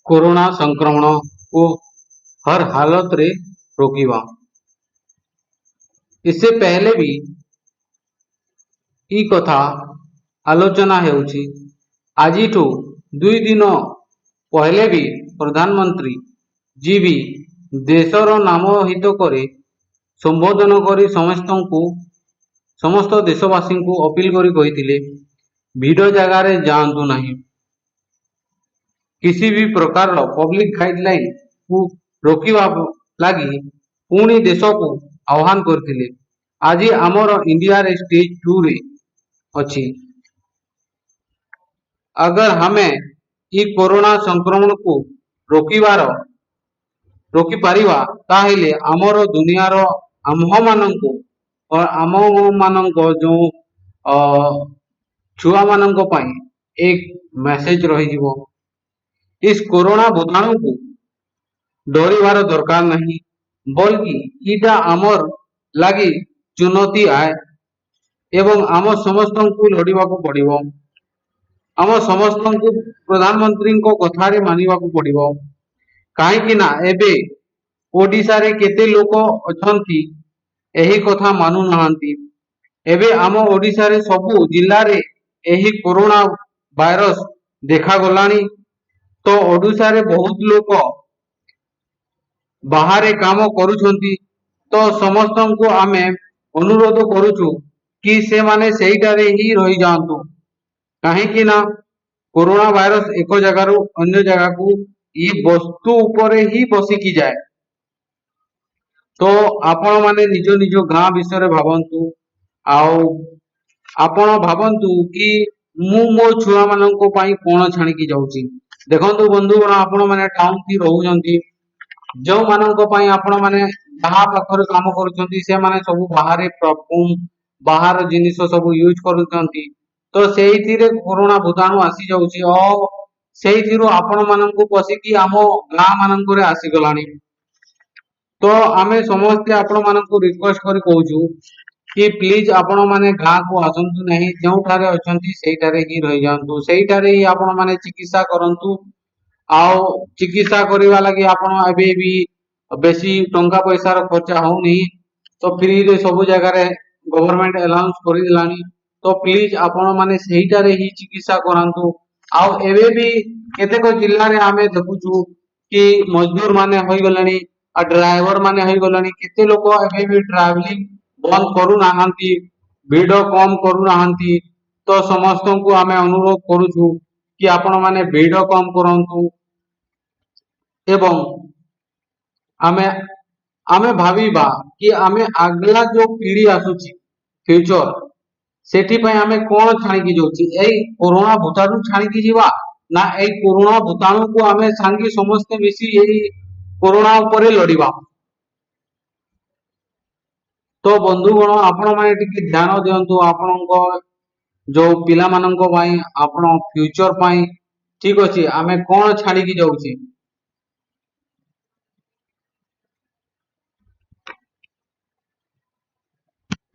Corona ସଂକ୍ରମଣ କୁ हर हालत ରେ ରୋକିବା। इससे पहले भी ଇ କଥା ଆଲୋଚନା ହେଉଛି। ଆଜିଠୁ 2 ଦିନ ପହଲେ ବି ପ୍ରଧାନମନ୍ତ୍ରୀ ଜୀ ବି ଦେଶର ନାମ ହିତ କରି ସମ୍ବୋଧନ କରି ସମସ୍ତଙ୍କୁ, ସମସ୍ତ ଦେଶବାସୀଙ୍କୁ ଅପିଲ କରି କହିଥିଲେ, ଭିଡ଼ ଜାଗାରେ ଯାଆନ୍ତୁ ନାହିଁ, କିଛି ବି ପ୍ରକାରର ପବ୍ଲିକ ଗାଇଡଲାଇନ କୁ ରୋକିବା ଲାଗି ପୁଣି ଦେଶକୁ ଆହ୍ୱାନ କରିଥିଲେ। ଆଜି ଆମର ଇଣ୍ଡିଆରେ ଷ୍ଟେଜ 2 ରେ ଅଛି। अगर ଆମେ ଇ କୋରୋନା ସଂକ୍ରମଣକୁ ରୋକିପାରିବା, ତାହେଲେ ଆମର ଦୁନିଆର ଆମ୍ଭମାନଙ୍କୁ, ଆମ ମାନଙ୍କ ଯୋଉ ଛୁଆମାନଙ୍କ ପାଇଁ ଏକ ମେସେଜ ରହିଯିବ। इस କୋରୋନା ଭୂତାଣୁକୁ ଡରିବାର ଦରକାର ନାହିଁ, ବଲ୍କି ଇଟା ଆମର ଲାଗି ଚୁନୌତି ଆଏ ଏବଂ ଆମ ସମସ୍ତଙ୍କୁ ଲଢିବାକୁ ପଡିବ। ଆମ ସମସ୍ତଙ୍କୁ ପ୍ରଧାନମନ୍ତ୍ରୀଙ୍କ କଥାରେ ମାନିବାକୁ ପଡିବ, କାହିଁକି ନା ଏବେ ଓଡିଶାରେ କେତେ ଲୋକ ଅଛନ୍ତି, ଏହି କଥା ମାନୁନାହାନ୍ତି। ଏବେ ଆମ ଓଡିଶାରେ ସବୁ ଜିଲ୍ଲାରେ ଏହି କୋରୋନା ଭାଇରସ ଦେଖାଗଲାଣି। ତ ଓଡିଶାରେ ବହୁତ ଲୋକ ବାହାରେ କାମ କରୁଛନ୍ତି। ତ ସମସ୍ତଙ୍କୁ ଆମେ ଅନୁରୋଧ କରୁଛୁ କି ସେମାନେ ସେଇଠାରେ ହିଁ ରହିଯାଆନ୍ତୁ, କାହିଁକି ନା କୋରୋନା ଭାଇରସ ଏକ ଜାଗାରୁ ଅନ୍ୟ ଜାଗାକୁ ଇ ବସ୍ତୁ ଉପରେ ହିଁ ବସିକି ଯାଏ। ତ ଆପଣ ମାନେ ନିଜ ନିଜ ଗାଁ ବିଷୟରେ ଭାବନ୍ତୁ ଆଉ ଆପଣ ଭାବନ୍ତୁ କି ମୁଁ ମୋ ଛୁଆ ମାନଙ୍କ ପାଇଁ କଣ ଛାଣିକି ଯାଉଛି। ଦେଖନ୍ତୁ ବନ୍ଧୁଗଣ, ଆପଣ ମାନେ ଟାଉନ ଠି ରହୁଛନ୍ତି, ଯେଉଁମାନଙ୍କ ପାଇଁ ଆପଣ ମାନେ ଯାହା ପାଖରେ କାମ କରୁଛନ୍ତି, ସେମାନେ ସବୁ ବାହାରେ ପରଫ୍ୟୁମ, ବାହାର ଜିନିଷ ସବୁ ୟୁଜ କରୁଛନ୍ତି। ତ ସେଇଥିରେ କୋରୋନା ଭୂତାଣୁ ଆସିଯାଉଛି ଆଉ ସେଇଥିରୁ ଆପଣ ମାନଙ୍କୁ ପଶିକି ଆମ ଗାଁ ମାନଙ୍କରେ ଆସିଗଲାଣି। ତ ଆମେ ସମସ୍ତେ ଆପଣ ମାନଙ୍କୁ ରିକ୍ୱେଷ୍ଟ କରି କହୁଛୁ କି ପ୍ଲିଜ ଆପଣ ମାନେ ଗାଁକୁ ଆସନ୍ତୁ ନାହିଁ। ଯେଉଁଠାରେ ଅଛନ୍ତି, ସେଇଠାରେ ହିଁ ରହିଯାଆନ୍ତୁ, ସେଇଠାରେ ହିଁ ଆପଣ ମାନେ ଚିକିତ୍ସା କରନ୍ତୁ। ଆଉ ଚିକିତ୍ସା କରିବା ଲାଗି ଆପଣ ଏବେ ବି ବେଶୀ ଟଙ୍କା ପଇସାର ଖର୍ଚ୍ଚ ହଉନି। ତ ଫ୍ରିରେ ସବୁ ଜାଗାରେ ଗଭର୍ଣମେଣ୍ଟ ଆନାଉନ୍ସ କରିଦେଲାଣି। ତ ପ୍ଲିଜ ଆପଣ ମାନେ ସେଇଟାରେ ହିଁ ଚିକିତ୍ସା କରାନ୍ତୁ। ଆଉ ଏବେ ବି କେତେକ ଜିଲ୍ଲାରେ ଆମେ ଦେଖୁଛୁ କି ମଜଦୁର ମାନେ ହୋଇଗଲେଣି ଆଉ ଡ୍ରାଇଭର ମାନେ ହୋଇଗଲେଣି, କେତେ ଲୋକ ଏବେ ବି ଟ୍ରାଭେଲିଂ ବନ୍ଦ କରୁନାହାନ୍ତି, ଭିଡ କମ କରୁନାହାନ୍ତି। ତ ସମସ୍ତଙ୍କୁ ଆମେ ଅନୁରୋଧ କରୁଛୁ କି ଆପଣ ମାନେ ଭିଡ କମ କରନ୍ତୁ ଏବଂ ଆମେ ଭାବିବା କି ଆମେ ଆଗଲା ଯୋଉ ପିଢି ଆସୁଛି, ଫ୍ୟୁଚର, ସେଥିପାଇଁ ଆମେ କଣ ଛାଣିକି ଯାଉଛି? ଏଇ କୋରୋନା ଭୂତାଣୁ ଛାଣିକି ଯିବା ନା ଏଇ କୋରୋନା ଭୂତାଣୁକୁ ଆମେ ସାଙ୍ଗି ସମସ୍ତେ ମିଶି ଏଇ କୋରୋନା ଉପରେ ଲଢିବା? ତ ବନ୍ଧୁଗଣ, ଆପଣ ମାନେ ଟିକେ ଧ୍ୟାନ ଦିଅନ୍ତୁ ଆପଣଙ୍କ ଯୋଉ ପିଲାମାନଙ୍କ ପାଇଁ, ଆପଣ ଫ୍ୟୁଚର ପାଇଁ। ଠିକ ଅଛି, ଆମେ କଣ ଛାଡିକି ଯାଉଛେ?